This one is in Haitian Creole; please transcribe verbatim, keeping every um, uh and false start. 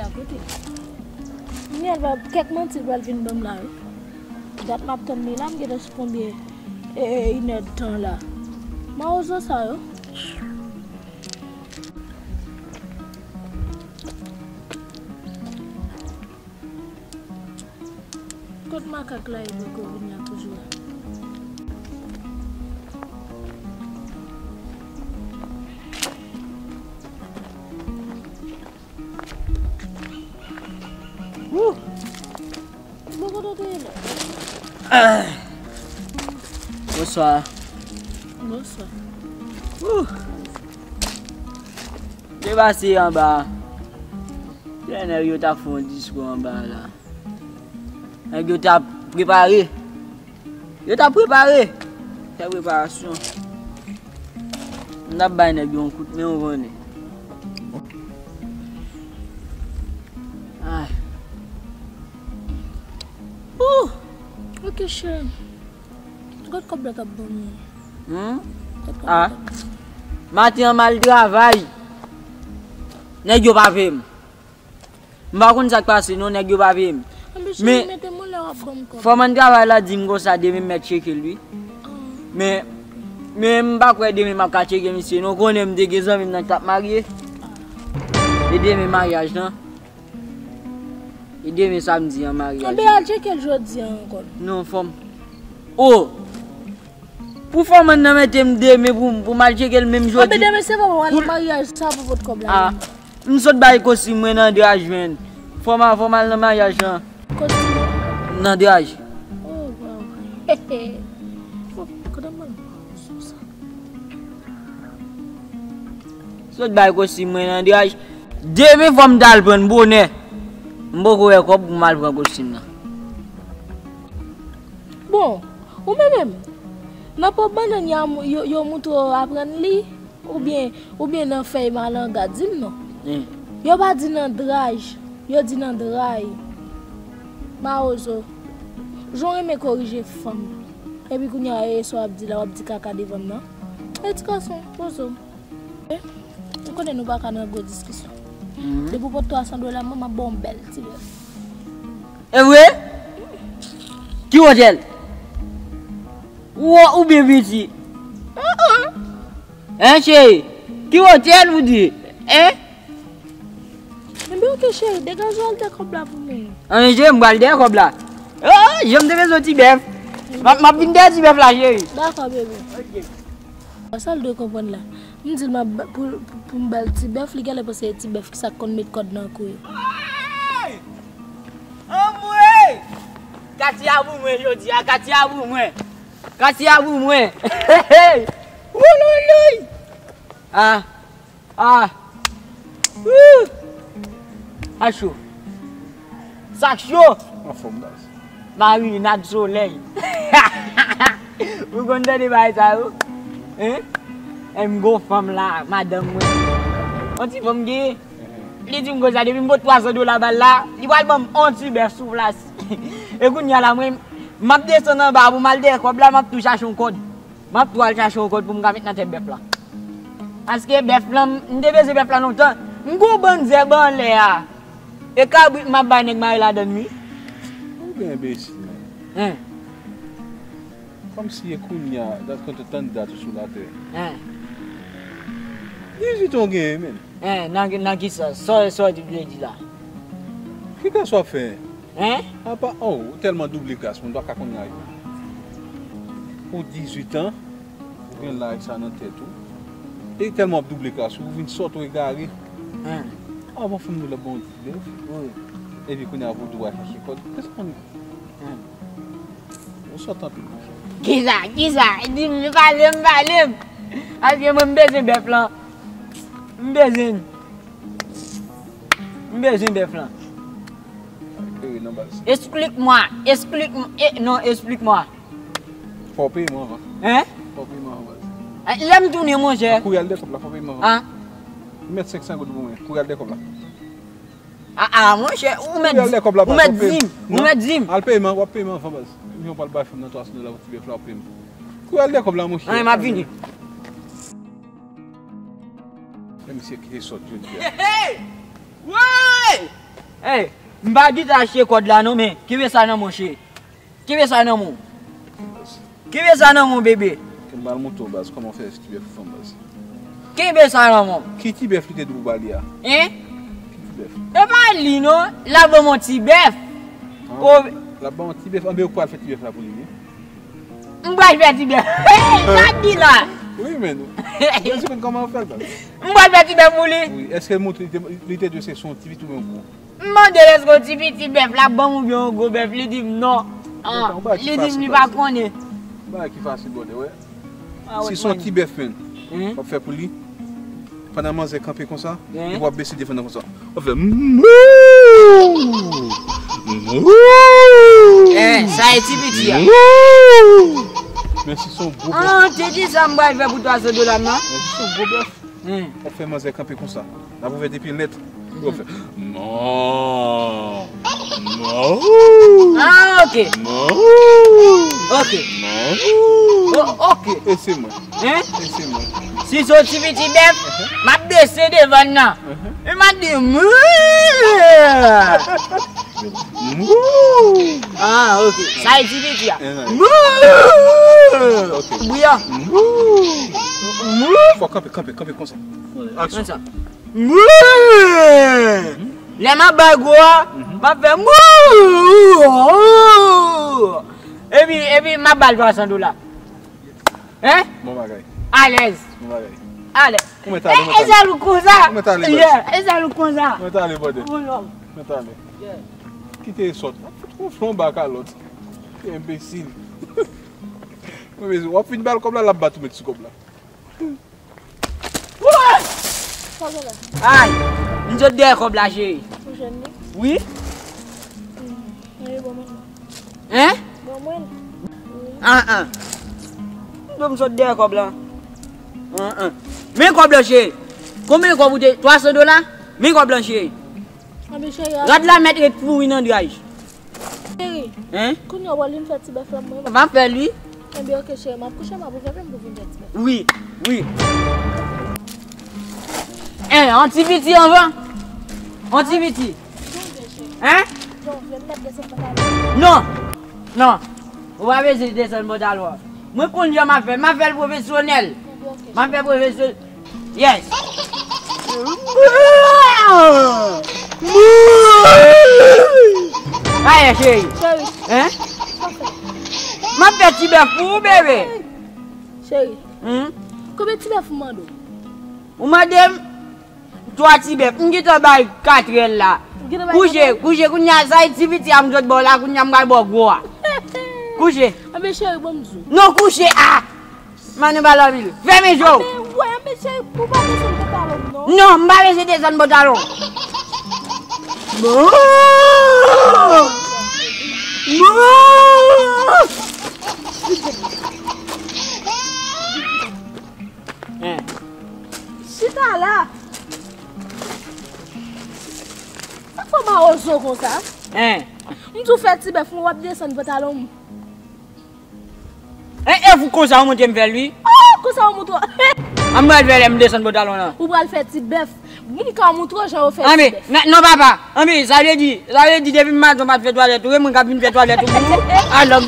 Akote. Mwen al ba kèk manti l pral vin ban m la, wi. Dat m ap tann li la, m gentan sou konbyen, e, e, inèdtan la. Mawozo sa yo. Kot makak la ye poko vini a toujou la? Wouh! Bon, kote w te ye la? Ah. Bonswa. Bonswa. Wouh! Te pase anba. Lè nèg yo t ap fè yon diskou anba la. Nèg yo t ap prepare. Yo t ap prepare. Fè preparasyon. M t ap bay nèg yo yon kout men, ou konnen. Ay. Ouh! Ok, cheri. Kot kòb la t ap ban mwen? Hmm? Kot kòb la t ap ban mwen? Maten an m al travay. Nèg yo pa peye m. M pa konn sa k pase non, nèg yo pa peye m. Anben, cheri, men mete m anlè w ap ban m kòb. Fòman travay la di m konsa demen m mèt tcheke l wi. Ah. Men, men m pa kwè demen m ap ka tcheke misye non, ou konnen m te gen zanmi m nan k t ap marye. E demen maryaj lan. E demen samdi an maryaj. Anben, al tcheke l jodi a ankò. Non, fò m. Oh! Pou fòman nan mete m demen pou, pou m al tcheke l menm jodi. Anben, demen se pou w al maryaj sa pou pot kòb la. Ah, m sot bay kostim mwen nan draj, menn. Fò m al, fò m al nan maryaj lan. Kostim? Nan draj. Oh, wow. Kote m al sou sa? Sot bay kostim mwen nan draj. Demen fò m t al pran bonè. M poko wè kòb pou m al pran kostim nan. Bon, ou menm menm, nan po bannann yo, yo, yo moutre w aprann li, oubyen, oubyen nan fèy malanga, di m non. Hmm. Yo pa di nan draj, yo di nan dray. Mawozo, jan w renmen korije fanm. Epi kounye a, e sa w ap di la, w ap di kaka devan m nan. Edikasyon, wozo. Eh, ou konnen nou pa ka nan gwo diskisyon. Mhm. Depi w pot twa san dola, m ap ba w yon bèl ti bèf. E vre? Ki wotèl? Wo oubyen piti? Hein, cheri? Ki wotèl ou di? Hein? Enben, ok, cheri, degaje w al dèyè kòb la pou mwen. Anben, cheri, m pral dèyè kòb la. Oh, jan m te bezwen ti bèf. M ap, m ap vin dèyè ti bèf la, cheri. Dakò, bebe. Ok. Sa l dwe konprann la. M di l m ap ba, pou, pou, pou m ba l ti bèf, li genlè panse se ti bèf ki sa k konn met kòd nan kou yo. Hey! Anmwey! Kati a pou mwen jodi a, kati a pou mwen. Kati a pou mwen. Wouloulouyy! Ah, ah. Wouh! A cho. Sa k cho. Anfòm, baz. Marinad solèy. Ou konn tande bagay sa yo? Hein? E m gon fanm la, madanm mwen. On ti fanm gen. Li di m konsa, depi m pot twa san dola ba l la, li pral ban m on ti bèf sou plas. E kounye a la, mwen, m ap desann anba pou m al dèyè kòb la, m ap tou chache yon kòd. M ap tou al chache yon kòd pou m ka met nan tèt bèf la. Paske bèf lan, m te bezwen bèf la lontan. M gon bann zèb anlè a. E kabrit m ap bay nèg mare ladann wi. Ou gen enbesil, men. Hein? Kòmsi e kounye a, dat kontan tann dat ou sou latè. Hein? Dizuit an w genyen, men. Hein, nan, nan ki sans? Sa, sa w vle di la? Ki klas w ap fè? Hein? Apa, oh, ou tèlman double klas, moun pa ka konn laj ou. Ou dizuit an, ou gen laj sa nan tèt ou. E tèlman w ap double klas, ou vin sòt, ou egare. Hein? Avan fanm nou la bon ti bèf. Wi. Epi kounye a vodou a chache kòd. Kisa konn? Hein? Ou sòt anpil, monchè. Kisa? Kisa? Di m, pale m, pale m. Paske mwen, m bezwen bèf lan. M bezwen. M bezwen bèf lan. Esplik mwa. Esplik m, e, non, esplik mwa. Fò w peye mwen anvan. Hein? Fò w peye mwen anvan, baz. Eh, lè m tounen, monchè. Kouri al dèyè kòb la, fò w peye mwen anvan. Ah. Ou mèt senk san goud pou mwen. Kouri al dèyè kòb la. Ah, ah, monchè, ou mèt, ou mèt di m, ou mèt di m. Al peye mwen, w ap peye mwen anvan, baz. Yon pral bay fanm nan twa san dola pou ti bèf la, w ap peye mwen. Kouri al dèyè kòb la, monchè. An, m ap vini. Men misye kite sòt jodi a. Hey, hey! Woy! Ey, m pa gentan achte kòd la non, men kenbe sa nan men w, cheri. Kenbe sa nan men w. Kenbe sa nan men w, bebe. Ke m pral montre w, baz, kòman w fè ti bèf ou fè m, baz. Kenbe sa nan men w. Ki ti bèf li te di w pou ba li a? Hein? Ki ti bèf? E pa li non, l ap ban m yon ti bèf. Ah, o, l ap ban w yon ti bèf, anben ou pral fè ti bèf la pou li, wi. M pral fè ti bèf. Sa k di la? Wi, men. Mwen se konn kòman w fè l, baz. M pral fè ti bèf pou li. Wi, èske l montre li te, li te dwe se yon ti pitit oubyen yon gwo? M mande l èske yon ti pitit bèf l ap ban m oubyen yon gwo bèf, li di m non. Li di m li pa konnen. Yon bagay ki fasil, brother, wè. Si se yon ti bèf, menn, w ap fè pou li. Pandan manzè kanpe konsa, epi w ap bese defann nan konsa. W ap fè mou! Mou! Eh, sa e ti piti a. Mou! Men si se yon gwo bèf. Ah, te di sa m pral fè pou twa san dola m nan. Men si se yon gwo bèf. Hmm. W ap fè manzè kanpe konsa. L ap ouvè de pye nèt. Epi w ap fè mou! Mou! Ah, ok. Mou! Ok. Mou! Oh, ok. E se mwen. Hein? E se mwen. Si se yon ti piti bèf, m ap bese devann nan. E m ap di mou! Mou! Ah, ok. Sa e ti piti a. Mou! Ok. Bouyan. Mou! Mou! Fò kanpe, kanpe, kanpe konsa. Aksyon. Konsa. Mou! Lè m ap bay gwo a, m ap fè mou! Epi, epi m ap ba l twa san dola. Hein? Bon bagay. Alèz. Bon bagay. Alèz. Ou mèt ale, ou mèt ale. E, e sèl ou konsa. Ou mèt ale, baz. Yeah, e sèl ou konsa. Ou mèt ale, brother. Ou lòm. Ou mèt ale. Yeah. Kite sòt. W ap fout wonfle anba kalòt. Enbesil. Mwen bezwen. W ap fin ba l kòb la, l ap bat ou met sou kòb la. Ay, m sot dèyè kòb la, cheri. Ou jwenn li? Wi. Mwen, bon, mwen. Hein? Bon, mwen. An, an. M di w m sot dèyè kòb la. An, an. Men kòb la, cheri. Konbyen kòb ou te? Twa san dola? Men kòb la, cheri. Anben, cheri, rad la mèt ret pouri nan dray. Cheri, hein? Kounye a w al vin fè ti bèf la mwen. M ap fè l, wi. Enben, ok, cheri, m ap kouche, m ap ouvè men m pou vin fè ti bèf. Wi, wi. Hein, yon ti piti anvan. Yon ti piti. Jan w vle, cheri. Hein? Jan w vle, m mèt desann pantalon. Non. Non. Ou pa bezwen desann pantalon an. Mwen konn jan m ap fè. M ap fè l pwofesyonèl. M ap fè pwofesyonèl. Yes. Aye, cheri. Cheri. Hein? M ap fè ti bèf pou ou, bebe. Cheri. Hmm? Konbyen ti bèf ou mande w? Ou mande m twa ti bèf. M gentan bay katrèl la. Kouche, kouche, kounye a, sa e ti piti a m sot ba w la, kounye a m pral ba w gwo a. Kouche. Anben, cheri, bon, m di w. Non, kouche, ah! Mande m pa lòbili. Fèmen je w. Anben, wè, anben, cheri, ou pa bezwen desann pantalon m, non. Non, m pa bezwen desann pantalon. Bon! Bon! Hein. Chita la. Sa fè w mawozo konsa? Hein. M di w fè ti bèf mwen, w ap desann pantalon m. E, e pou konsa w montre m fè l, wi. Oh, konsa w montre. An m pral fè lè m desann pantalon nan. Ou pral fè ti bèf. M ka montre w jan yo fè ti bèf. Anben, non, papa. Anben, sa vle di, sa vle di depi maten w pa t fè twalèt ou, e mwen k ap vin fè twalèt ou pou ou. Alò.